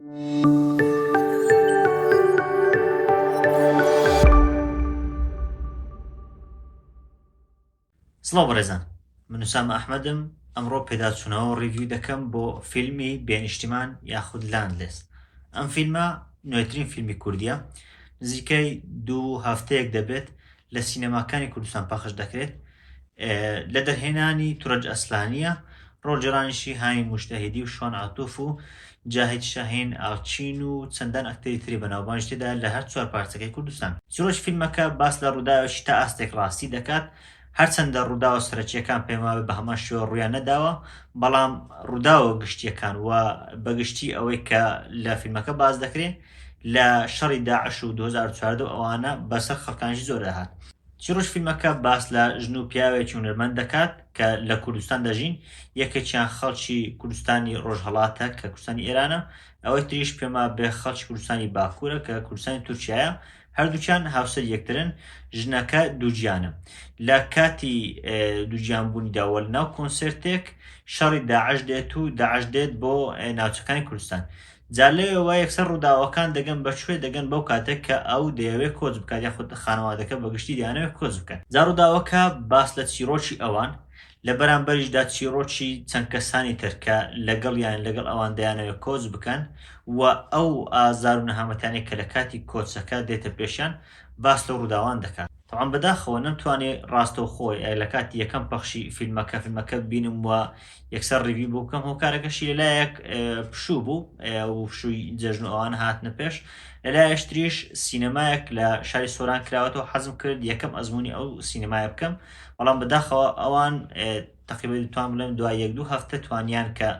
سڵاو بەڕێزان من ئوسامە ئەحمەدم ئەمڕۆ پێداچوونەوە و review دەکەم بۆ فیلمی بێنیشتیمان یاخود Landless ئەم فیلمە نوێترین فیلمی کوردیە نزیکەی دوو هەفتەیەک دەبێت لە سینەماکانی کوردستان پەخش دەکرێت لە دەرهێنانی تورەج ئەسلانیە ڕۆڵگێڕانیشی هانی موجتەهیدی و شوان عەتوف و جاهید شاهین ئالچین و چەندان ئەکتەری تری بەناوبانگیش تێدا لە هەر چوار پارچەکەی کوردستان. چیرۆکی فیلمەکە باس لە ڕووداوێکی تا ئاستێک ڕاستی دەکات، هەرچەندە ڕووداوە سەرەکییەکان پێموابێ بە هەمان شێوە ڕوویان نەداوە، بەڵام ڕووداوە گشتییەکان و بەگشتی ئەوەی کە لە فیلمەکە باس دەکرێ لە شەڕی داعش و 2014 و ئەوانە بەسەر خەڵکانیش زۆر دەهات. چیرۆکی فیلمەکە باس لە ژن و پیاوێکی هونەرمەند دەکات کە لە کوردستان دەژین، یەکێکیان خەڵکی کوردستانی ڕۆژهەڵاتە کە کوردستانی ئێرانە، ئەوەی تریش پێموابێ خەڵکی کوردستانی باکوورە کە کوردستانی تورکیایە، هەردووکیان هاوسەری یەکترن، ژنەکە دووگیانە. لە کاتی دووگیان بوونیدا و لەناو کۆنسێرتێک شەڕی داعش دێت و داعش دێت بۆ ناوچەکانی کوردستان. جا لەوێوە یەکسەر ڕووداوەکان دەگەن بە کوێ؟ دەگەن بەو کاتە کە ئەو دەیەوێت کۆچ بکات یاخود خانەوادەکە بە گشتی دەیانەوێت کۆچ بکەن. جا ڕووداوەکە باس لە چیڕۆکی ئەوان، لە بەرامبەریشدا چیڕۆکی چەند کەسانی تر کە لەگەڵیان لەگەڵ ئەوان دەیانەوێت کۆچ بکەن و ئەو ئازار و نەهامەتیانەی کە لە کاتی کۆچەکە دێتە پێشیان باس لەو ڕووداوان دەکات. تەبعەن بەداخەوە نەمتوانی ڕاستەوخۆ لە کاتی یەکەم پەخشی فیلمەکە فیلمەکە ببینم و یەکسەر review بۆ بکەم هۆکارەکەشی لەلایەک پشوو بوو و پشووی جەژن و ئەوانە هاتنە پێش لەلایەش تریش سینەمایەک لە شاری سۆران کراوەتەوە حەزم کرد یەکەم ئەزمموی ئەو سینەمایە بکەم بەڵام بەداخەوە ئەوان تەقریبا دەتوان بڵێم دوای یەک دوو هەفتە توانیان کە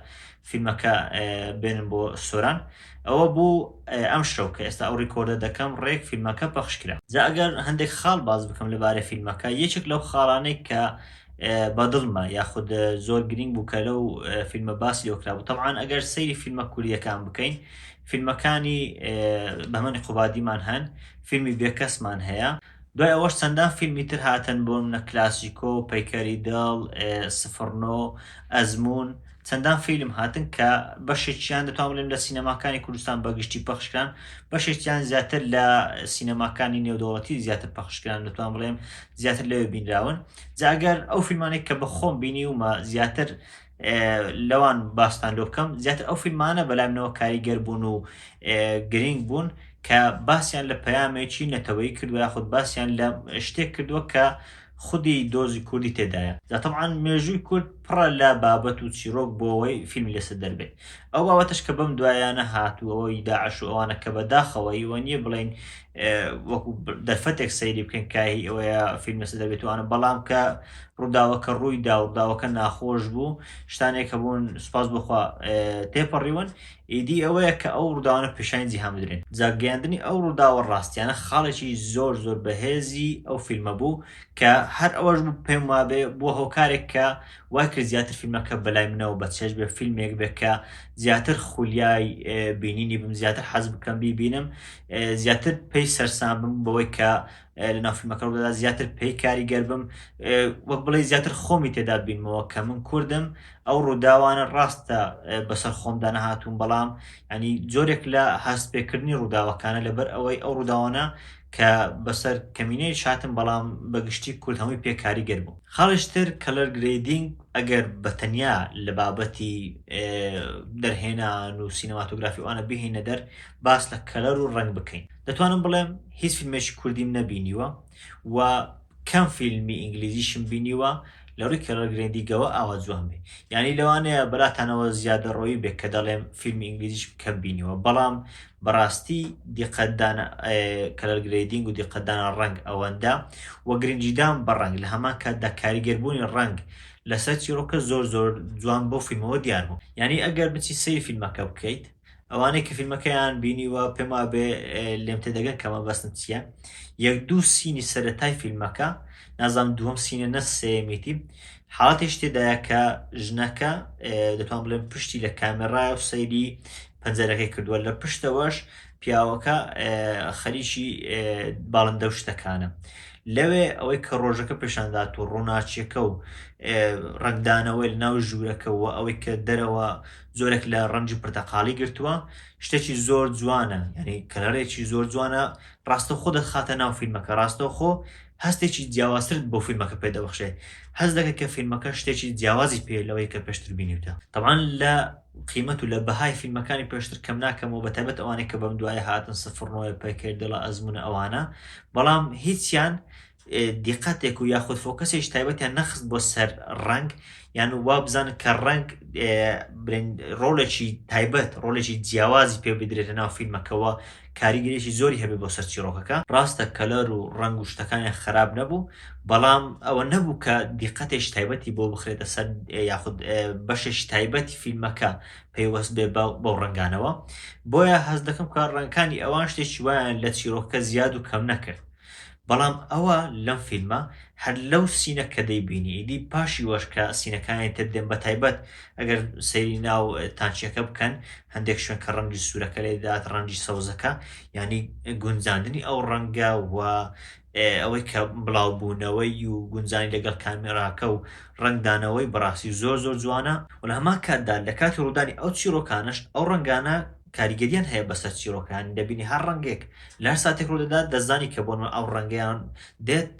فیلمەکە بێنن بۆ سۆران ئەوە بوو ئەم شەو کە ئێستا ئەو record ە دەکەم ڕێک فیلمەکە پەخش کرا جا ئەگەر هەندێک خاڵ باز بکەم لەبارەی فیلمەکە یەکێک لەو خاڵانەی کە بەدڵمە یاخود زۆر گرنگ بوو کە لەو فیلمە باسی لێ کرابوو تەبعەن ئەگەر سەیری فیلمە کوردیەکان بکەین فیلمەکانی بەهمەنی قوبادیمان هەن فیلمی بێکەسمان هەیە دوای ئەوەش چەندان فیلمی تر هاتن بۆ نمونە کلاسیکۆ، پەیکەری دڵ، سفر نۆ، ئەزموون، چەندان فیلم هاتن کە بەشێکیان دەتوان بڵێم لە سینەماکانی کوردستان بە گشتی پەخشکران، بەشێکیان زیاتر لە سینەماکانی نێودەوڵەتی زیاتر پەخشکران دەتوان بڵێم زیاتر لەوێ بینراون. جا ئەگەر ئەو فیلمانەی کە بە خۆم بینیومە زیاتر لەوان باستان لۆ بکەم زیاتر ئەو فیلمانە بەلای منەوە کاریگەر بوون و گرنگ بوون کە باسیان لە پەیامێکی نەتەوەیی کردووە یاخود باسیان لە شتێک کردووە کە خودی دۆزی کوردی تێدایە جا تەبعەن مێژووی کورد پڕە لە بابەت و چیرۆک بۆ ئەوەی فیلمی لەسەر دەربێت ئەو بابەتەش کە بەم دوایانە هاتوو ئەوەی داعش و ئەوانە کە بەداخەوە ئەوە نییە بڵێین وەکو دەرفەتێک سەیری بکەین کاهی ئەوەیە فیلم لەسەر دەبێت وانە بەڵام کە ڕووداوەکە ڕووی دا و ڕووداوەکە ناخۆش بوو شتانێک هەبوون سوپاس بۆخوا تێپەڕیون ئیدی ئەوەیە کە ئەو ڕووداوانە پیشانی جیهان بدرێن جا گەیاندنی ئەو ڕووداوە ڕاستیانە خاڵێکی زۆر زۆر بەهێزی ئەو فیلمە بوو کە هەر ئەوەش بوو پێم وابێ بووە هۆکارێک کە وای کرد زیاتر فیلمەکە بەلای منەوە بە چێژ بێ فیلمێک بێ کە زیاتر خولیای بینینی بم زیاتر حەز بکەم بیبینم زیاتر پێی سەرسام بم بەوەی کە لەناو فیلمەکە ڕوودەدا زیاتر پێی کاریگەر بم وەک بڵێ زیاتر خۆمی تێدا بینمەوە کە من کوردم ئەو ڕووداوانە ڕاستە بەسەر خۆمدا نەهاتوون بەڵام ینی جۆرێک لە هەست پێکردنی ڕووداوەکانە لەبەر ئەوەی ئەو ڕووداوانە کە بەسەر کەمینەیش هاتن بەڵام بە گشتی کورد هەمووی پێ کاریگەر بوو. خاڵیش تر color grading ئەگەر بە تەنیا لە بابەتی دەرهێنان و سینەماتۆگرافی ئەوانە بهێینە دەر باس لە color و ڕەنگ بکەین دەتوانم بڵێم هیچ فیلمێکی کوردیم نەبینیوە و کەم فیلمی ئینگلیزیشم بینیوە لە ڕووی color grading ەوە ئاوا جوان بێ یانی لەوانەیە بەلاتانەوە زیادەڕۆیی بێ کە دەڵێم فیلمی ئینگلیزیش کەم بینیوە بەڵام بەڕاستی دیقەتدانە color grading و دیقەتدانە ڕەنگ ئەوەندە و گرنگیدان بە ڕەنگ لە هەمان کاتدا کاریگەربوونی ڕەنگ لەسەر چیرۆکە زۆر زۆر جوان بۆ فیلمەوە دیار بوو یعنی ئەگەر بچی سەیری فیلمەکە بکەیت ئەوانەی کە فیلمەکەیان بینیوە پێم وابێ لێم تێدەگەن کە مەبەستم چییە یەک دوو scene ی سەرەتای فیلمەکە نازانم دووەم scene ە نە سێیەمیتی حاڵەتێکی تێدایە کە ژنەکە دەتوان بڵێم پشتی لە کامێڕایە و سەیری پەنجەرەکەی کردووە لە پشتەوەش پیاوەکە خەریکی باڵندە و شتەکانە. لەوێ ئەوەی کە ڕۆژەکە پێشاندات و ڕووناکیەکە و ڕەنگدانەوەی لە ناو ژوورەکە و ئەوەی کە دەرەوە جۆرێک لە ڕەنگی پرتەقاڵی گرتووە شتێکی زۆر جوانە یعنی color ێکی زۆر جوانە ڕاستەوخۆ دەتخاتە ناو فیلمەکە ڕاستەوخۆ هەستێکی جیاوازترت بۆ فیلمەکە پێ دەبەخشێ هەست دەکەی کە فیلمەکە شتێکی جیاوازی پێ لەوەی کە پێشتر بینیوتە تەبعەن لە قیمەت و لە بەهای فیلمەکانی پێشتر کەم ناکەمەوە بە تایبەت ئەوانەی کە بەم دوایە هاتن سفر نۆیە پەیکەر دڵە ئەزمونە ئەوانە بەڵام هیچیان دیقەتێک و یاخود focus ێکی تایبەتیان نەخست بۆ سەر ڕەنگ یان وا بزانن کە ڕەنگ ڕۆڵێکی تایبەت ڕۆڵێکی جیاوازی پێ بدرێتە ناو فیلمەکەوە کاریگەریی زۆری هەبێت بۆ سەر چیڕۆکەکە. ڕاستە color و ڕەنگ و شتەکانیان خراپ نەبوو، بەڵام ئەوە نەبوو کە دیقەتێکی تایبەتی بۆ بخرێتە سەر یاخود بەشێکی تایبەتی فیلمەکە پەیوەست بێ بەو ڕەنگانەوە. بۆیە هەست دەکەم کە ڕەنگەکانی ئەوان شتێکی وایان لە چیڕۆکەکە زیاد و کەم نەکرد. بەڵام ئەوە لەم فیلمە هەر لەو scene ە کە دەیبینی ئیدی پاشی وەش کە scene ەکانی تر دێن بەتایبەت ئەگەر سەیری ناو تانچیەکە بکەن هەندێک شوێن کە ڕەنگی سوورەکە لێدات ڕەنگی سەوزەکە یعنی گونجاندنی ئەو ڕەنگە و ئەوەی کە بڵاوبوونەوەی و گونجانی لەگەڵ کامێراکە و ڕەنگدانەوەی بەڕاستی زۆر زۆر جوانە و لە هەمان کاتدا لە کاتی ڕوودانی ئەو چیرۆکانەش ئەو ڕەنگانە کاریگەریان هەیە بەسەر چیرۆکان دەبینی هەر ڕەنگێک لە هەر ساتێک ڕوودەدات دەزانی کە بۆنمە ئەو ڕەنگەیان دێت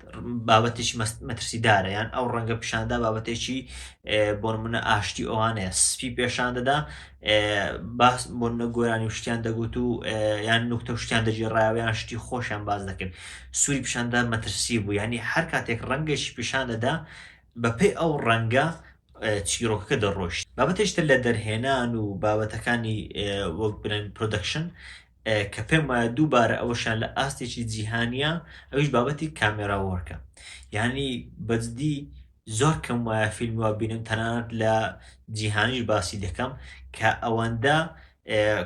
بابەتێکی مەترسیدارە یان ئەو ڕەنگە پیشاندا بابەتێکی بۆ نمونە ئاشتی ئەوانەیە سپی پێشان دەدا باس بۆ نمونە گۆرانی و شتیان دەگوت و یان نوکتە و شتیان دەگێڕایەوە یان شتی خۆشیان باس دەکرد سووری پیشاندا مەترسی بوو یعنی هەر کاتێک ڕەنگێکی پیشان دەدا بەپێی ئەو ڕەنگە چیرۆکەکە دەڕۆیشت. بابەتێکی تر لە دەرهێنان و بابەتەکانی وەک بڵێن production کە پێم وایە دووبارە ئەوەشیان لە ئاستێکی جیهانیە ئەویش بابەتی camera work ە یعنی بەجدی زۆر کەم وایە فیلم وا بینم تەنانەت لە جیهانیش باسی دەکەم کە ئەوەندە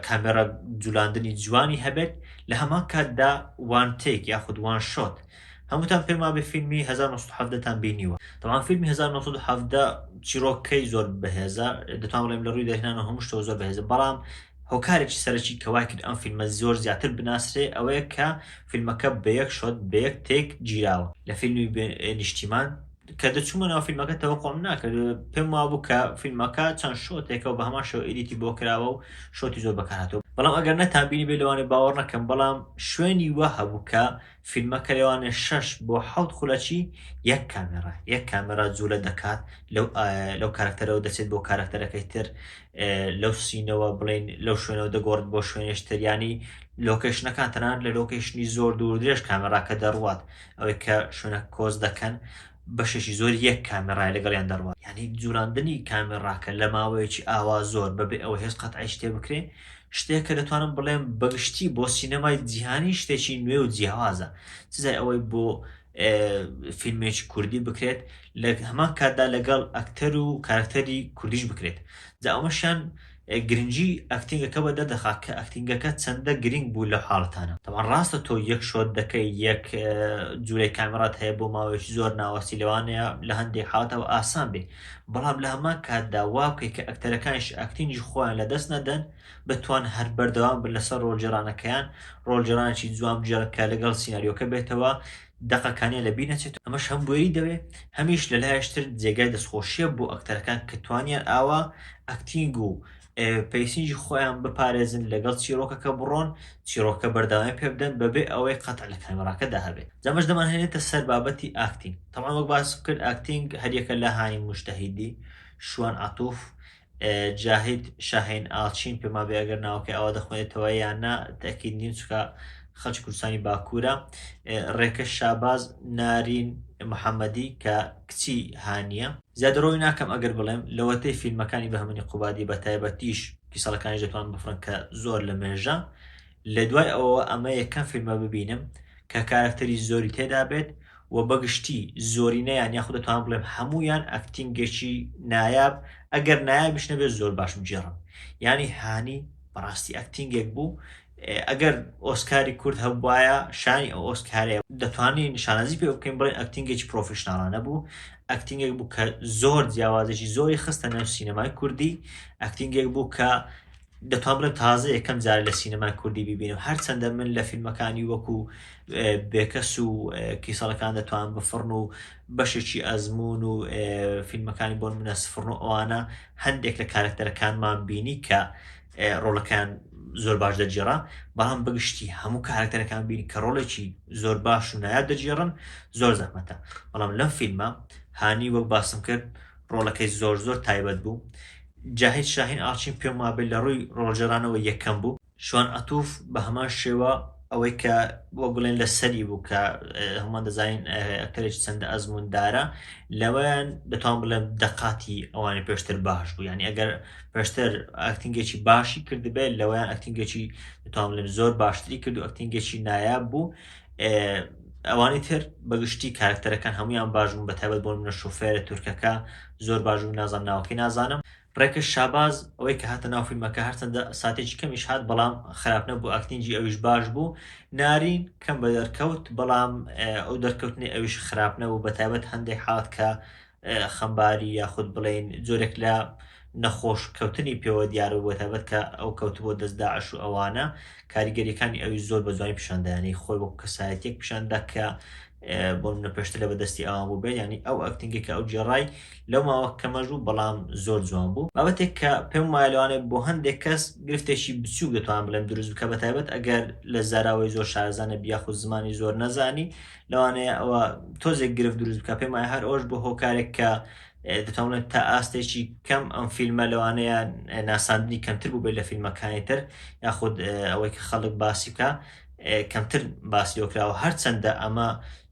کامێرا جولاندنی جوانی هەبێت لە هەمان کاتدا one take یاخود one shot هەمووتان پێم وابێ فیلمی 1970 تان بینیوە تەمان فیلمی 1970 چیرۆکەی زۆر بەهێزە دەتوان بڵێم لە ڕووی دەرهێنان و هەموو شتەوە زۆر بەهێزە بەڵام هۆکارێکی سەرەکی کە وای کرد ئەم فیلمە زۆر زیاتر بناسرێ ئەوەیە کە فیلمەکە بە یەک shot بە یەک take گیراوە لە فیلمی نیشتیمان کە دەچوومە ناو فیلمەکە تەوەقعم ناکرد پێم وابوو کە فیلمەکە چەند shot ێکە و بە هەمان شێوە edit ی بۆ کراوە و shot ی زۆر بەکارهاتووە بەڵام ئەگەر نەتانبینی بێ لەوانەیە باوەڕ نەکەم بەڵام شوێنی وا هەبوو کە فیلمەکە لەوانەیە شەش بۆ حەوت خولەکی یەک کامێرا یەک کامێرا جوولە دەکات لەو لەو کارکتەرەوە دەچێت بۆ کارکتەرەکەی تر لەو scene ەوە بڵین لەو شوێنەوە دەگۆڕێت بۆ شوێنێش تریانی location ەکان تەنانەت لە location ی زۆر دوور درێژ کامێراکە دەڕوات ئەوەی کە شوێنە کۆز دەکەن بەشێکی زۆر یەک کامێرای لەگەڵیان دەڕوات یعنی جولاندنی کامێراکە لە ماوەیەکی ئاوا زۆر بەبێ ئەوە هێز قەتعی شتێ بکرێ شتێک کە دەتوانم بڵێم بەگشتی بۆ سینەمای جیهانی شتێکی نوێ و جیاوازە چزای ئەوەی بۆ فیلمێکی کوردی بکرێت لە هەمان کاتدا لەگەڵ ئەکتەر و کارکتەری کوردیش بکرێت جا ئەمەشیان گرنگی acting ەکە بە دەردەخا کە acting ەکە چەندە گرنگ بوو لەو حاڵەتانە. تەبعەن ڕاستە تۆ یەک shot دەکەی یەک جولەی کامێرات هەیە بۆ ماوەیەکی زۆر ناوەستی لەوانەیە لە هەندێک حاڵەتەوە ئاسان بێ بەڵام لە هەمان کاتدا وا بکەی کە ئەکتەرەکانیش acting ی خۆیان لە دەست نەدەن بتوان هەر بەردەوام بن لەسەر ڕۆڵگێڕانەکەیان ڕۆڵگێڕانێکی جوان بگێڕن کە لەگەڵ سیناریۆکە بێتەوە دەقەکانیان لە بیر نەچێت ئەمەش هەم بوێری دەوێ هەمیش لە لایەشتر جێگای دەستخۆشیە بۆ ئەکتەرەکان کە توانیان ئاوا acting و pacing ی خۆیان بپارێزن لەگەڵ چیرۆکەکە بڕۆن چیرۆکە بەردەوامی پێ بدەن بەبێ ئەوەی قەتع لە کامێراکەدا هەبێت جەمەش دەمانهێنێتە سەر بابەتی acting تەبعەن وەک باس کرد acting هەریەکە لە هانی موجتەهیدی شوان عەتوف جاهید شاهین ئاڵچین پێم وابێ ئەگەر ناوەکەی ئاوا دەخوێنێتەوە یان نا تەئکید نیم چونکە خەڵکی کوردستانی باکوورە ڕێکەش شاباز نارین محەممەدی کە کچی هانیە زیادەڕۆی ناکەم ئەگەر بڵێم لەوەتەی فیلمەکانی بەهمەنی قوبادی بە تایبەتیش کیسەڵەکانیش دەتوانم بفڕن کە زۆر لە مێژە لە دوای ئەوەوە ئەمە یەکەم فیلمە ببینم کە کارەکتەری زۆری تێدا بێت و بەگشتی زۆرینەیان یاخود دەتوانم بڵێم هەموویان acting ێکی نایاب ئەگەر نایابیش نەبێت زۆر باش بگێڕن یانی هانی بەڕاستی acting ێک بوو ئەگەر ئۆسکاری کورد هەبواە شانی ئەو ئۆسکارەیە دەتوانین شانازی پێ بکەین بڵێن acting ێکی professional انە بوو acting ێک بوو کە زۆر جیاوازێکی زۆری خستە نێو سینەمای کوردی acting ێک بوو کە دەتوانم بڵێم تازە یەکەم جار لە سینەمای کوردی بیبینم، هەرچەندە من لە فیلمەکانی وەکو بێکەس و کیسەڵەکان دەتوان بفڕن و بەشێکی ئەزموون و فیلمەکانی بۆ نمونە سفڕن و ئەوانە هەندێک لە کارەکتەرەکانمان بینی کە ڕۆڵەکان زۆر باش دەگێڕا، بەڵام بەگشتی هەموو کارەکتەرەکان بینی کە ڕۆڵێکی زۆر باش و نایاب دەگێڕن زۆر زەحمەتە. بەڵام لەم فیلمە هانی وەک باسم کرد ڕۆڵەکەی زۆر زۆر تایبەت بوو. جاهید شاهین ئاڵچین پێم وابێت لە ڕووی ڕۆڵگێڕانەوە یەکەم بوو. شوان عەتوف بە هەمان شێوە ئەوەی کە وەک بڵێن لە سەری بوو کە هەمووان دەزانین ئەکتەرێکی چەندە ئەزمووندارە، لەوەیان دەتوانم بڵێم دەقاتی ئەوانی پێشتر باش بوو. یعنی ئەگەر پێشتر acting ێکی باشی کردبێت لەوەیان acting ێکی دەتوانم بڵێم زۆر باشتری کرد و acting ێکی نایاب بوو. ئەوانی تر بەگشتی کارکتەرەکان هەمویان باش بوون، بە تایبەت بۆ نمونە شۆفێرە تورکەکە زۆر باش بوو، نازانم ناوەکەی نازانم. ڕێکش شاباز ئەوەی کە هاتە ناو فیلمەکە هەرچەندە ساتێکی کەمیش هات بەڵام خراپ نەبوو، acting ی ئەویش باش بوو. نارین کەم بە دەرکەوت بەڵام ئەو دەرکەوتنی ئەویش خراپ نەبوو، بە تایبەت هەندێک حاڵەت کە خەمباری یاخود بڵێین جۆرێک لە نەخۆش کەوتنی پێوە دیار بوو، بەتایبەت کە ئەو کەوتبووە دەست داعش و ئەوانە، کاریگەریەکانی ئەوی زۆر بە جوانی پیشان دا، یانی خۆی وەکو کەسایەتیەک پیشان دا کە بۆ نمونە پێشتر لە بەدەستی ئەوان بوو بێت، یانی ئەو acting ێک کە ئەو گێڕای لەو ماوە کەمەش بوو بەڵام زۆر جوان بوو. بابەتێک کە پێم وایە لەوانەیە بۆ هەندێک کەس گرفتێکی بچووک دەتوانم بڵێم دروست بکە، بەتایبەت ئەگەر لە زاراوەی زۆر شارەزا نەبی یاخود زمانی زۆر نەزانی، لەوانەیە ئەوە تۆزێک گرفت دروست بکە. پێم وایە هەر ئەوەش بۆ هۆکارێک کە دەتوانم بڵێم تا ئاستێکی کەم ئەم فیلمە لەوانەیە ناساندنی کەمتر بوو بێت لە فیلمەکانی تر، یاخود ئەوەی کە خەڵک باسی بکە کەمتر باسی لێکراوە، هەرچەندە ئەمە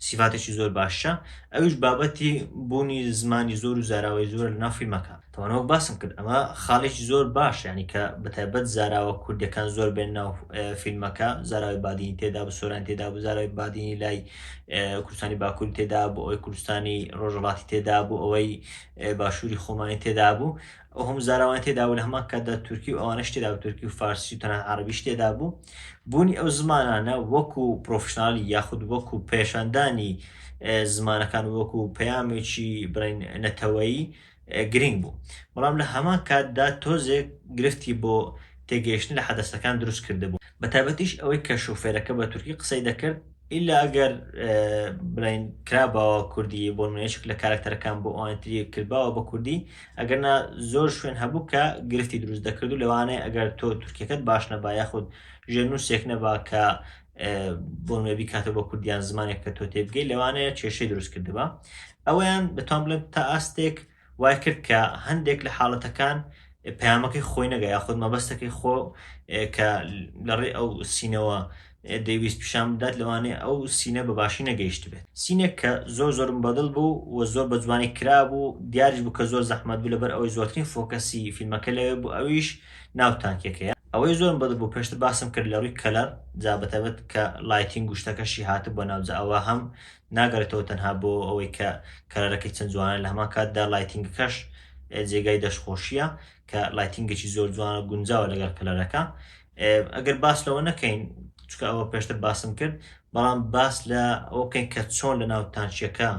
سیفاتێکی زۆر باشە، ئەویش بابەتی بوونی زمانی زۆر و زاراوەی زۆر لەناو فیلمەکە. تەوان وەک باسم کرد ئەمە خاڵێکی زۆر باش، یعنی کە بەتایبەت زاراوە کوردەکان زۆر بێن ناو فیلمەکە، زاراوی بادینی تێدا بوو، سۆرانی تێدا بوو، زاراوی بادینی لای کوردستانی باکووری تێدا بوو، ئەوەی کوردستانی ڕۆژهەڵاتی تێدا بوو، ئەوەی باشووری خۆمانی تێدا بوو، ئەو هەموو زاراوانە تێدا بوو. لە هەمان کاتدا تورکی و ئەوانەش تێدا بوو، تورکی و فارسی و تەنانەت عەرەبیش تێدا بوو. بوونی ئەو زمانانە وەکو professional ی یاخود وەکو پێشاندانی زمانەکان وەکو پەیامێکی بڵێن نەتەوەیی گرنگ بوو، بەڵام لە هەمان کاتدا تۆزێک گرفتی بۆ تێگەیشتن لە حەدەسەکان دروست کردبوو، بە تایبەتیش ئەوەی کە شوفێرەکە بە تورکی قسەی دەکرد، ئیلا ئەگەر بڵێن کراباوە کوردی، بۆ نمونە یەکێک لە کارەکتەرەکان بۆ ئەوانی تری کردباوە بە کوردی، ئەگەرنا زۆر شوێن هەبوو کە گرفتی دروست دەکرد و لەوانەیە ئەگەر تۆ تورکیەکەت باش نەبا یاخود ژێرنووسێک نەبا کە بۆ نمونە بیکاتەوە بە کوردیان زمانێک کە تۆ تێبگەی، لەوانەیە کێشەی دروست کردبا. ئەوەیان دەتوان بڵێم تا ئاستێک وای کرد کە هەندێک لە حاڵەتەکان پەیامەکەی خۆی نەگا یاخود مەبەستەکەی خۆ کە لەڕێ ئەو scene ەوە دەیویست پیشان بدات لەوانەیە ئەو scene ە بە باشی نەگەیشت بێت. scene ێک کە زۆر زۆرم بەدڵ بوو و زۆر بە جوانی کرابوو، دیاریش بوو کە زۆر زەحمەت بوو لەبەر ئەوەی زۆرترین focus ی فیلمەکە لەوێ بوو ئەویش ناو تانکیەکەیە. ئەوەی زۆرم بەدڵ بوو پێشتر باسم کرد لە ڕووی color جا بەتایبەت کە lighting و شتەکەشی هاتبووە ناو جا ئەوە هەم ناگەڕێتەوە تەنها بۆ ئەوەی کە color ەکەی چەند جوانە لە هەمان کاتدا lighting ەکەش جێگای دەستخۆشیە کە lighting ێکی زۆر جوانە گونجاوە لەگەڵ color ەکە. ئەگەر باس لەوە نەکەین چونکە ئەوە پێشتر باسم کرد، بەڵام باس لە ئەوە بکەین کە چۆن لە ناو تانکیەکە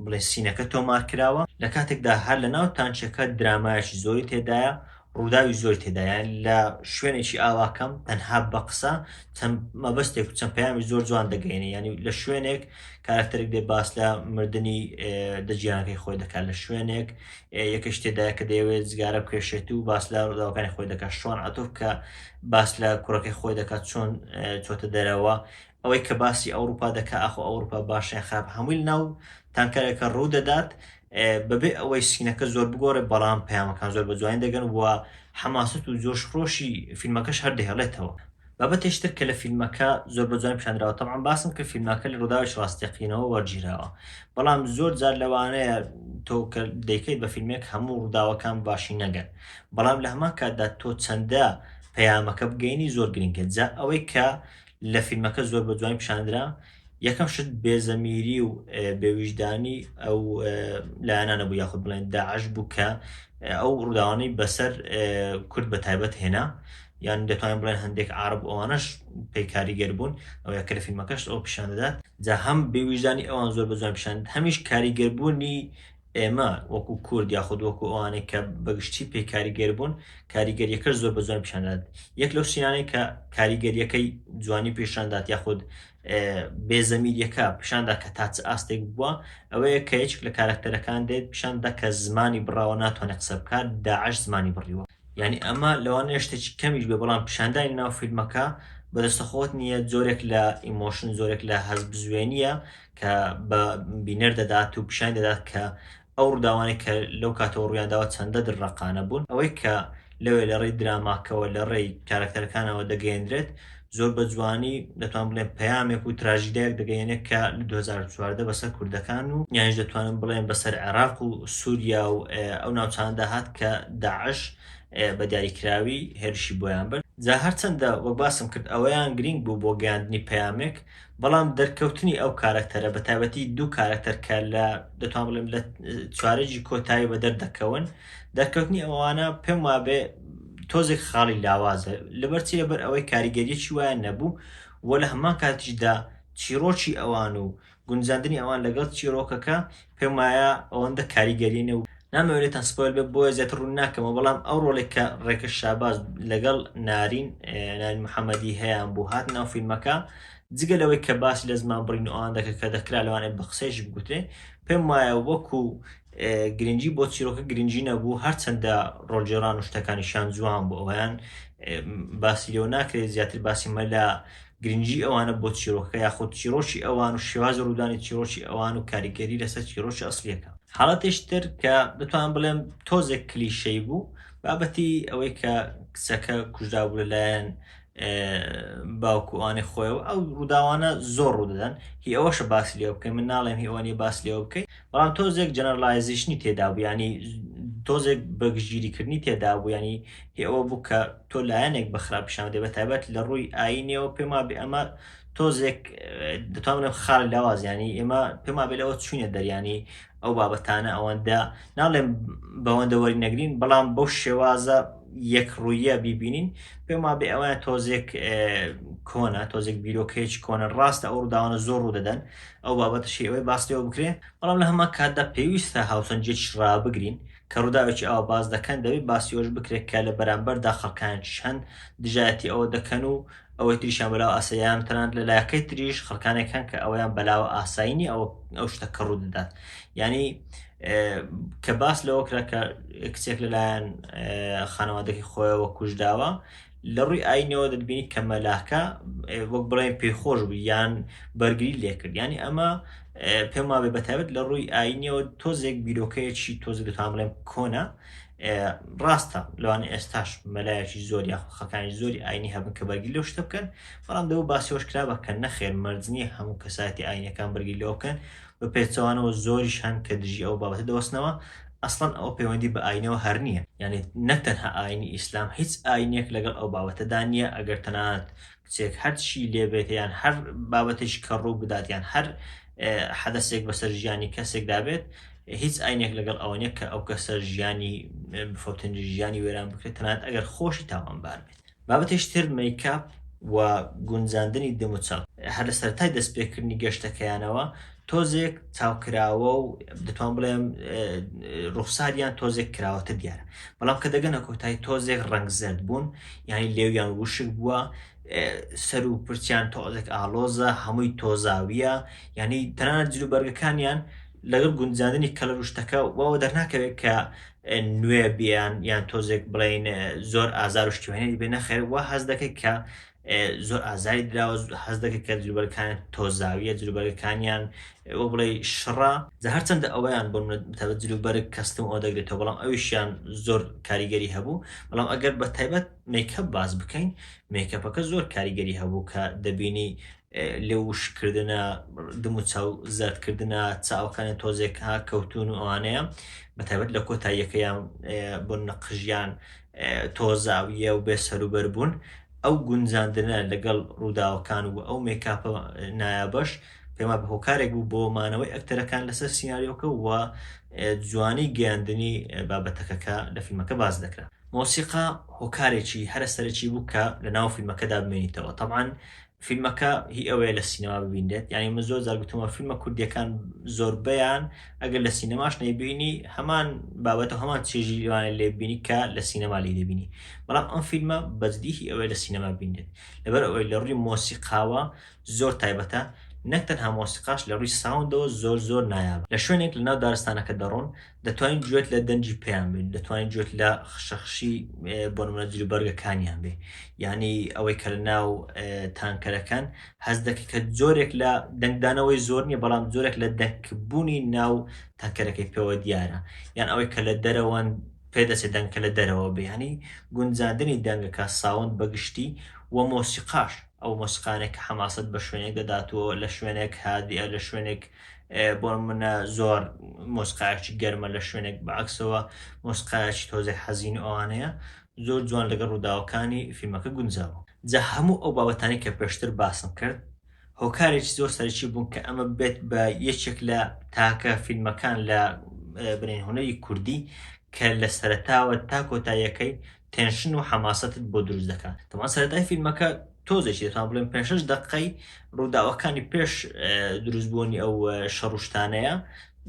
بڵێ scene ەکە تۆمار کراوە، لە کاتێکدا هەر لە ناو تانکیەکە درامایەکی زۆری تێدایە، ڕووداوی زۆری تێدایە، لە شوێنێکی ئاوا کەم تەنها بە قسە چەند مەبەستێک و چەند پەیامی زۆر جوان دەگەیەنێ. یعنی لە شوێنێک کارکتەرێک دێ باس لە مردنی دەجیرانەکەی خۆی دەکات، لە شوێنێک یەکەش تێدایە کە دەیەوێت جگارە بکێشێت و باس لە ڕووداوەکانی خۆی دەکات، شوان عەتوف کە باس لە کوڕەکەی خۆی دەکات چۆن چۆتە دەرەوە، ئەوەی کە باسی ئەوروپا دەکات ئاخۆ ئەوروپا باشە یان خراپ، هەمووی لەناو تانکەرێکە ڕوو دەدات بەبێ ئەوەی scene ەکە زۆر بگۆڕێ، بەڵام پەیامەکان زۆر بە جوانی دەگەن و حەماسەت و جۆش خرۆشی فیلمەکەش هەر دەهێڵێتەوە. بابەتێکی تر کە لە فیلمەکە زۆر بە جوانی پیشاندراوە، تەبعەن باسم کرد فیلمەکە لە ڕووداوێکی ڕاستەقینەوە وەرگیراوە، بەڵام زۆر جار لەوانەیە تۆ کە دەیکەیت بە فیلمێک هەموو ڕووداوەکان باشی نەگەن، بەڵام لە هەمان کاتدا تۆ چەندە پەیامەکە بگەینی زۆر گرنگە. جا ئەوەی کە لە فیلمەکە زۆر بە جوانی پیشاندرا، یەکەم شت بێزەمیری و بێویژدانی ئەو لایەنانە بوو یاخود بڵێن داعش بوو کە ئەو ڕووداوانەی بەسەر کورد بە تایبەت هێنا، یان دەتوانین بڵێن هەندێک عرب ئەوانەش پێی کاریگەر بوون، ئەوەیە کە لە فیلمەکەش ئەو پیشان دەدات. جا هەم بێویژدانی ئەوان زۆر بە جوان پیشان، هەمیش کاریگەربوونی ئێمە وەکو کورد یاخود وەکو ئەوانەی کە بەگشتی پێی کاریگەر بوون کاریگەریەکەش زۆر بە جوانی پیشان دەدات. یەک لەو سینانەی کە کاریگەریەکەی جوانی پیشاندات یاخود بێزەمیریەکە پیشاندا کە تا چ ئاستێک بووە ئەوەیە کە یەکێک لە کارەکتەرەکان دێت پیشاندا کە زمانی بڕاوە ناتوانێت قسە بکات داعش زمانی بڕیوە. یانی ئەمە لەوانەیە شتێکی کەمیش بێ بەڵام پیشاندانی ناو فیلمەکە بەدەستەخۆت نییە جۆرێک لە emotion جۆرێک لە هەست بزوێنیە کە بە بینەر دەدات و پیشان دەدات کە ئەو ڕووداوانەی کە لەو کاتەوە ڕوویانداوە چەندە دڵڕەقانە بوون. ئەوەی کە لەوێ لە ڕێی دراماکەوە لە ڕێی کارەکتەرەکانەوە دەگەیەنرێت زۆر بە جوانی دەتوانم بڵێم پەیامێک و تراژیدایەک دەگەیەنێت کە لە 2014 بەسەر کوردەکان و یانیش دەتوانم بڵێم بەسەر عێراق و سووریا و ئەو ناوچانەدا هات کە داعش بە دیاریکراوی هێرشی بۆیان برد. جا هەرچەندە وەک باسم کرد ئەوەیان گرینگ بوو بۆ گەیاندنی پەیامێک بەڵام دەرکەوتنی ئەو کارەکتەرە بە تایبەتی دوو کارەکتەر کە لە دەتوان بڵێم لە چوارەجی کۆتایی بە دەردەکەون دەرکەوتنی ئەوانە پێم وابێ تۆزێک خاڵی لاوازە لەبەرچی لەبەر ئەوەی کاریگەریەکی وایان نەبوو و لە هەمان کاتیشدا چیرۆکی ئەوان و گونجاندنی ئەوان لەگەڵ چیرۆکەکە پێم وایە ئەوەندە کاریگەری نەبوو. نامەوێت لێتان spoil بێت بۆیە زیاتر ڕوون ناکەمەوە بەڵام ئەو ڕۆڵێک کە ڕێکەش شاباز لەگەڵ نارین نارین محەممەدی هەیان بوو هات ناو فیلمەکە جگە لەوەی کە باسی لە زمان بڕین و ئەوان دەکرد کە دەکرا لەوانەیە بە قسەیش بگوترێ پێم وایە وەکو گرنگی بۆ چیرۆکە گرنگی نەبوو هەرچەندە ڕۆڵگێڕان و شتەکانیشیان جوان بوو ئەویان باسی لێوە ناکرێت زیاتر باسی مەلا گرنگی ئەوانە بۆ چیرۆکەکە یاخود چیرۆکی ئەوان و شێوازی ڕوودانی چیرۆکی ئەوان و کاریگەری لەسەر چیرۆکی ئەسلیەکە. حاڵەتێکی تر کە دەتوانم بڵێم تۆزێک کلیشەی بوو بابەتی ئەوەی کە کچەکە کوژرا بوو لەلایەن باوک و ئەوانەی خۆیەوە ئەو ڕووداوانە زۆر ڕوودەدەن هی ئەوەشە باسی لێوە بکەین من ناڵێم هی ئەوە نیە باس لێوە بکەین بەڵام تۆزێک generalization ی تێدا بوو ینی تۆزێک بەگژگیریکردنی تێدا بوو ینی هی ئەوە بوو کە تۆ لایەنێک بە خراپ پیشان بدەی بە تایبەت لە ڕووی ئاینیەوە پێم وابێ ئەمە تۆزێک دەتوانم بڵێم خاڵ لاواز ینی ئێمە پێم وابێ لەوە چوینە دەریانی ئەو بابەتانە ئەوەندە ناڵێم بەوەندە وەری نەگرین بەڵام بەو شێوازە یەک ڕوویە بیبینین پێم وابێ ئەویان تۆزێک کۆنە تۆزێک بیرۆکەیەکی کۆنە ڕاستە ئەو ڕووداوانە زۆر ڕوو دەدەن ئەو بابەتەشی ئەوەی باس لێوە بکرێ بەڵام لە هەمان کاتدا پێویستە هاوسەنگیەکی ڕابگرین کە ڕووداوێکی ئاوا باس دەکەن دەبێت باسی ئەوەش بکرێت کە لە بەرامبەردا خەڵکانێکیش هەن دژایەتی ئەوە دەکەن و ئەوەی تریشیان بەلاوە ئاساییان تەنانەت لە لایەکەی تریش خەڵکانێک هەن کە ئەوەیان بەلاوە ئاسایی نییە ئەوە ئەو شتە کە ڕوو دەدات یعنی کە باس لەوە کرا کە کچێک لەلایەن خانەوادەکەی خۆیەوە کوژراوە لە ڕووی ئاینەوە دەبینی کە مەلاکە وەک بڵێن پێخۆش بوو یان بەرگری لێکرد ینی ئەمە پێم وابێ بەتایبەت لە ڕووی ئاینیەوە تۆزێک بیرۆکەیەکی تۆزێک دەتوانم بڵێم کۆنە ڕاستە لەوانە ئێستاش مەلایەکی زۆر یاخود خەڵکانی زۆری ئاینی هەبن کە بەرگری لەو شتە بکەن بەڵام دەبوو باسی ئەوەش کرابا کە نەخێر مەرج نییە هەموو کەسایەتی ئاینەکان بەرگری لەوە بکەن بە پێچەوانەوە زۆریش هەن کە دژی ئەو بابەتە دەوەستنەوە ئەسڵەن ئەوە پەیوەندی بە ئاینەوە هەر نییە یعنی نەک تەنها ئاینی ئیسلام هیچ ئاینێک لەگەڵ ئەو بابەتەدا نییە ئەگەر تەنانەت کچێک هەرچی لێبێت یان هەر بابەتێکی کە ڕوو بدات یان هەر حەدەسێک بەسەر ژیانی کەسێکدا بێت هیچ ئاینێک لەگەڵ ئەوە نیە کە ئەو کەسە ژیانی بفەوتێنری ژیانی وێران بکرێت تەنانەت ئەگەر خۆشی تاوانبار بێت. بابەتێکی تر مەیکاپ و گونجاندنی دەموچاو هەر لە سەرەتای دەستپێکردنی گەشتەکەیانەوە تۆزێک چاوکراوە و دەتوان بڵێم ڕوخساریان تۆزێک کراوەتر دیارە بەڵام کە دەگەنە کۆتایی تۆزێک ڕەنگ زەرد بوون یعنی لێویان وشک بووە سەر و پرچیان تۆزێک ئاڵۆزە هەمووی تۆزاویە یعنی تەنانەت جلوبەرگەکانیان لەگەڵ گونجاندنی color و شتەکە واوە دەرناکەوێت کە نوێ بیان یان تۆزێک بڵین زۆر ئازار و شتیوانێتی بێ نەخێر وا هەز دەکەیت کە زۆر ئازاری دراوە هەز دەکەیت کە جلوبەرگەکانیان تۆزاویە جلوبەرگەکانیان وە بڵێ شڕە جا هەرچەندە ئەوەیان بۆ تایبەت جلوبەرگ custom ئەوە دەگرێتەوە بەڵام ئەویشیان زۆر کاریگەری هەبوو بەڵام ئەگەر بە تایبەت مەیکەپ باس بکەین مەیکەپەکە زۆر کاریگەری هەبوو کە دەبینی لێوشکردنە دموچاو زەردکردنە چاوەکانی تۆزێک ها کەوتون و ئەوانەیە بە تایبەت لە کۆتاییەکەیان بۆ نەقژیان تۆزاویە و بێ سەروبەر بوون ئەو گونجاندنە لەگەڵ ڕووداوەکان و ئەو مێکاپە نایابەش پێما بە هۆکارێک بوو بۆ مانەوەی ئەکتەرەکان لەسەر سیناریۆکە و جوانی گەیاندنی بابەتەکەکە لە فیلمەکە باس دەکرا. مۆسیقا هۆکارێکی هەرە سەرەکی بوو کە لە ناو فیلمەکەدا بمێنیتەوە. تەبعەن فیلمەکە هی ئەوەیە لە سینەما ببینرێت، یانی من زۆر جار گوتومە فیلمە کوردیەکان زۆربەیان ئەگەر لە سینەماش نەیبینی هەمان بابەت و هەمان چێژی لەوانەیە لێ ببینی کە لە سینەما لێی دەبینی، بەڵام ئەم فیلمە بەجدی هی ئەوەیە لە سینەما ببینرێت، لەبەر ئەوەی لە ڕووی مۆسیقاوە زۆر تایبەتە، نەک تەنها مۆسیقاش لە ڕووی ساوندەوە زۆر زۆر نایابە. لە شوێنێک لە ناو دارستانەکە دەڕۆن دەتوانیت گوێت لە دەنگی پێیان بێت، دەتوانیت گوێت لە خشەخشی بۆ نمونە جلوبەرگەکانیان بێ، یعنی ئەوەی کە لە ناو تانکەرەکان هەست دەکەی کە جۆرێک لە دەنگدانەوەی زۆر نییە، بەڵام جۆرێک لە دەنگبوونی ناو تانکەرەکەی پێوە دیارە، یان ئەوەی کە لە دەرەوەن پێدەچێت دەنگەکە لە دەرەوە بێ، یعنی گونجاندنی دەنگەکە sound بەگشتی و مۆسیقاش ئەو مۆسیقانەی کە حەماسەت بە شوێنێک دەدات و لە شوێنێک هادیە لە شوێنێک بۆ منە زۆر مۆسیقایەکی گەرمە لە شوێنێک بەعکسەوە مۆسیقایەکی تۆزێک حەزین و ئەوانەیە زۆر جوان لەگەڵ ڕووداوەکانی فیلمەکە گونجاوە. جا هەموو ئەو بابەتانەی کە پێشتر باسم کرد هۆکارێکی زۆر سەرەکی بوون کە ئەمە بێت بە یەکێک لە تاکە فیلمەکان لە بنین هونەری کوردی کە لە سەرەتاوە تا کۆتاییەکەی tension و حەماسەتت بۆ دروست دەکات. تەبعەن سەرەتای فیلمەکە تۆزێکی دەتوانم بڵێم پێنج شەش دەقەی ڕووداوەکانی پێش دروستبوونی ئەو شەڕ و شتانەیە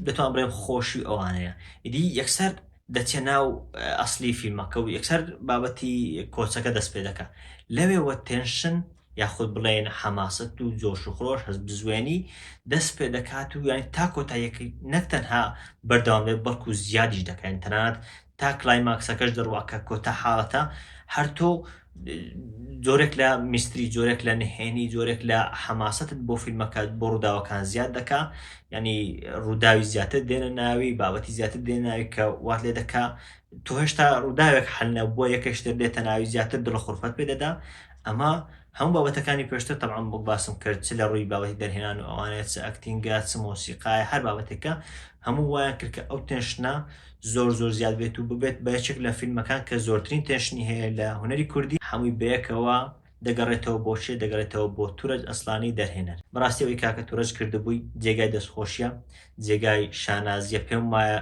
دەتوانم بڵێم خۆشی ئەوانەیە ئیدی یەکسەر دەچێ ناو ئەسلی فیلمەکە و یەکسەر بابەتی کۆچەکە دەست پێ دەکات لەوێوە tension یاخود بڵێن حەماسەت و جۆش و خرۆش هەست بزوێنی دەست پێ دەکات و یانی تا کۆتاییەکەی نەک تەنها بەردەوام دەبێت بەڵکو زیادیش دەکات تەنانەت تا climax ەکەش دەڕوا کە کۆتا حاڵەتە هەر تۆ جۆرێک لە mystery جۆرێک لە نهێنی جۆرێک لە حەماسەتت بۆ فیلمەکە بۆ ڕووداوەکان زیاد دەکا ینی ڕووداوی زیاتر دێنە ناوی بابەتی زیاتر دێنە ناوی کە وات لێ دەکا تۆ هێشتا ڕووداوێک حل نەبووە یەکەشتر دێتە ناوی زیاتر دڵ خورفەت پێ دەدا ئەمە هەموو بابەتەکانی پێشتر تەبعەن وەک باسم کرد چ لە ڕووی بابەتی دەرهێنان و ئەوانەیە چ acting ە چ مۆسیقایە هەر بابەتێکە هەموو وایان کرد کە ئەو tension ە زۆر زۆر زیاد بێت و ببێت بە یەکێک لە فیلمەکان کە زۆرترین tension ی هەیە لە هونەری کوردی هەمووی بەیەکەوە دەگەڕێتەوە بۆ کێ دەگەڕێتەوە بۆ تورەج ئەسلانی دەرهێنەر بەڕاستی ئەوەی کاکە تورەج کردبووی جێگای دەستخۆشیە جێگای شانازیە پێم وایە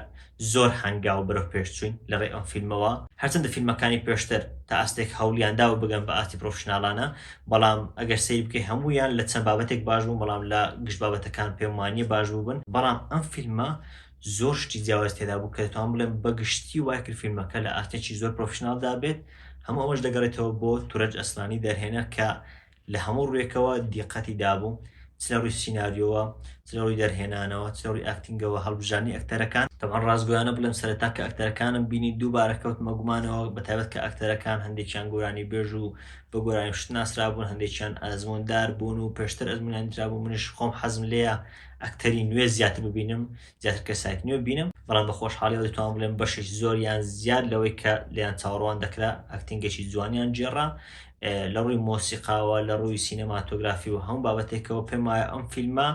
زۆر هەنگاو بەرەو پێش چوین لە ڕێی ئەم فیلمەوە هەرچەندە فیلمەکانی پێشتر تا ئاستێک هەوڵیان داوە بگەن بە ئاستی پرۆفشناڵانە بەڵام ئەگەر سەیر بکەی هەموویان لە چەند بابەتێک باش بوون بەڵام لە گشت بابەتەکان پێم وانیە باش بووبن بەڵام ئەم فیلمە زۆر شتی جیاواز تێدا بوو کە دەتوانم بڵێم بە گشتی وای کرد فیلمەکە لە ئاستێکی زۆر professional دا بێت هەموو ئەوەش دەگەڕێتەوە بۆ تورەج ئەسلانی دەرهێنەر کە لە هەموو ڕوویەکەوە دیقەتی دابوو چ لە ڕووی سیناریۆوە چ لە ڕووی دەرهێنانەوە چ لە ڕووی acting ەوە هەڵبژاردنی ئەکتەرەکان تەبعەن ڕاستگۆیانە بڵێم سەرەتا کە ئەکتەرەکانم بینی دووبارە کەوتمە گومانەوە بە تایبەت کە ئەکتەرەکان هەندێکیان گۆرانی بێژ و بە گۆرانی شت ناسرابوون هەندێکیان ئەزموندار بوون و پێشتر ئەزمونیان درابوو منیش خۆم حەزم لێیە ئەکتەری نوێ زیاتر ببینم زیاتر کەسایەتی نوێ ببینم بەڵام بە خۆشحاڵیەوە دەتوانم بڵێم بەشێکی زۆر یان زیاد لەوەی کە لێیان چاوەڕوان دەکرا acting ێکی جوانیان گێڕا لە ڕووی مۆسیقاوە لە ڕووی سینەماتۆگرافی و هەموو بابەتێکەوە پێم وایە ئەم فیلمە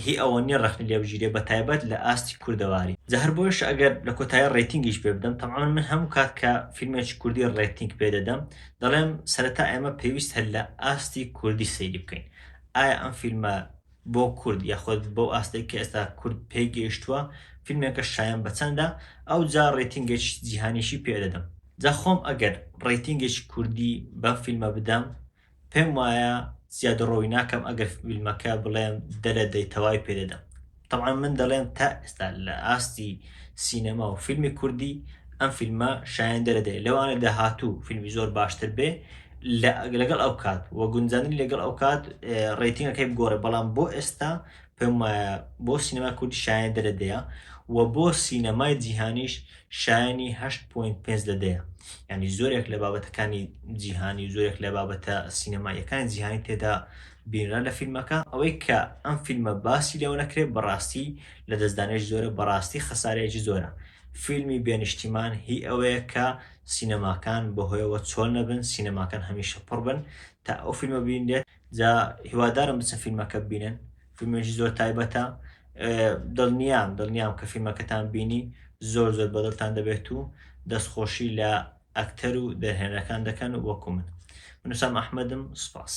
هی ئەوە نییە ڕەخنە لێ بگیرێ بە تایبەت لە ئاستی کوردەواری جا هەر بۆیەش ئەگەر لە کۆتایی rating یش پێ بدەم تەبعەن من هەموو کات کە فیلمێکی کوردی rating پێ دەدەم دەڵێم سەرەتا ئێمە پێویستە لە ئاستی کوردی سەیری بکەین ئایا ئەم فیلمە بۆ کورد یاخود بەو ئاستەی کە ئێستا کورد پێی گەیشتووە فیلمێکە شایەن بە چەندە ئەوجا rating ێکی جیهانیشی پێ دەدەم جا خۆم ئەگەر rating ێکی کوردی بەم فیلمە بدەم پێم وایە زیادەڕۆی ناکەم ئەگەر فیلمەکە بڵێم دە لە دەی تەواوی پێ دەدەم تەبعەن من دەڵێم تا ئێستا لە ئاستی سینەما و فیلمی کوردی ئەم فیلمە شایەن دە لە دەیە لەوانە داهاتوو فیلمی زۆر باشتر بێ لەگەڵ ئەو کات و گونجاندنی لەگەڵ ئەو کات rating ەکەی بگۆڕێ بەڵام بۆ ئێستا پێم وایە بۆ سینەمای کوردی شایەن دە لە دەیە و بۆ سینەمای جیهانیش شایانی 8.5 لە دەیە یعنی زۆرێک لە بابەتەکانی جیهانی و زۆرێک لە بابەتە سینەماییەکانی جیهانی تێدا بینرا لە فیلمەکە ئەوەی کە ئەم فیلمە باسی لێوە نەکرێت بەڕاستی لە دەستدانێش زۆرە بەڕاستی خەسارەیەکی زۆرە فیلمی بێنیشتیمان هی ئەوەیە کە سینەماکان بەهۆیەوە چۆل نەبن سینەماکان هەمیشە پڕ بن تا ئەو فیلمە بینرێت جا هیوادارم بچن فیلمەکە ببینن فیلمێکی زۆر تایبەتە دڵنیام دڵنیام کە فیلمەکەتان بینی زۆر زۆر بەدڵتان دەبێت و دەستخۆشی لە ئەکتەر و دەرهێنەرەکان دەکەن وەکو من من وسام ئەحمەدم سوپاس.